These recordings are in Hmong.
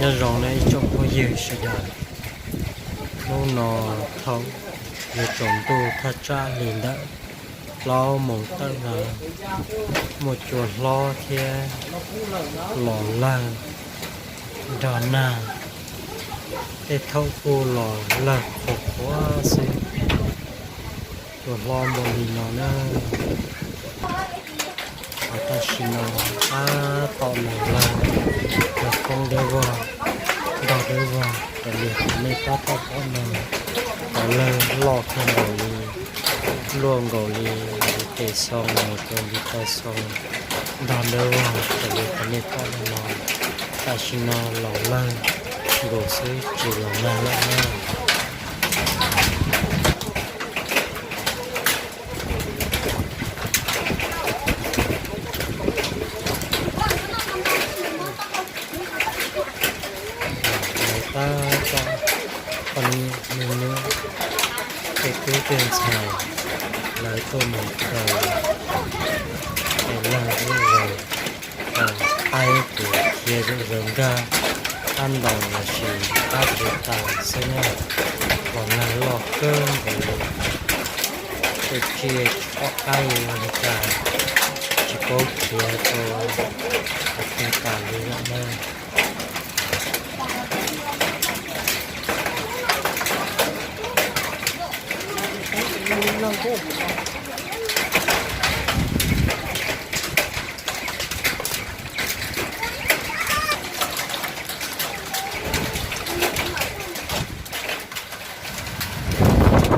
Nyob zoo nej ib tsoom phooj ywg sawv daws, hnub no thaum yuav tsaus ntuj thaj tsam li ntawm plaub moos tawm no, muaj cua hlob thiab los lawg nrog nag, tej thaum kuj los lawg qhuav qhuav xwb. Cua hlob npaum li no na. Ho tam sim no tab tom los lawg, lawg poob dawb vog, ntog dawb vog raws li qhov nej tab tom pom no. Cov lawg loj kawg nkaus li, luaj nkaus li tes xoo mus rau li taw xoo, ntog dawb vog raws li qhov nej pom no. Tam sim no los lawg nkaus xwb tsis los nag lawm na. Lawv tab tom poj niam me nyuam, tej tub tej ntxhais, lawv tuaj mus khaws tej lawg lub zos, qaib ces khiav zom zaws nkag qab ntaus los sis qab tsev tas xwb na. Los nag loj kawg nkaus li, tej tsiaj tsis pom qab li ua li cas, tsis paub khiav rau qhov twg tas li lawm na.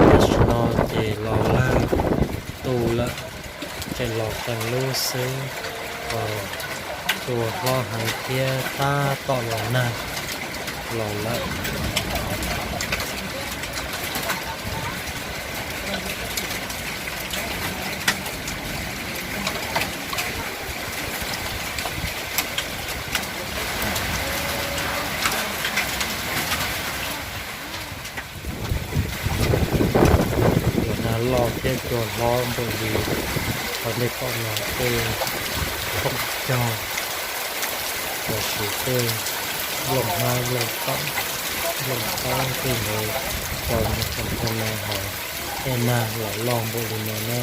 Tam sim no ces los lawg tu lawm, tseem los qee lub xwb, cua hlob heev thiab tab tom los nag los lawm. Cua nag loj thiab cua hlob npaum li qhov nej pom no tej khoom cog los sis tej nplooj hlab nplooj tawm, nplooj taub tej ntawd cog mus txog ntua no ho tej nag los loj npaum li no na.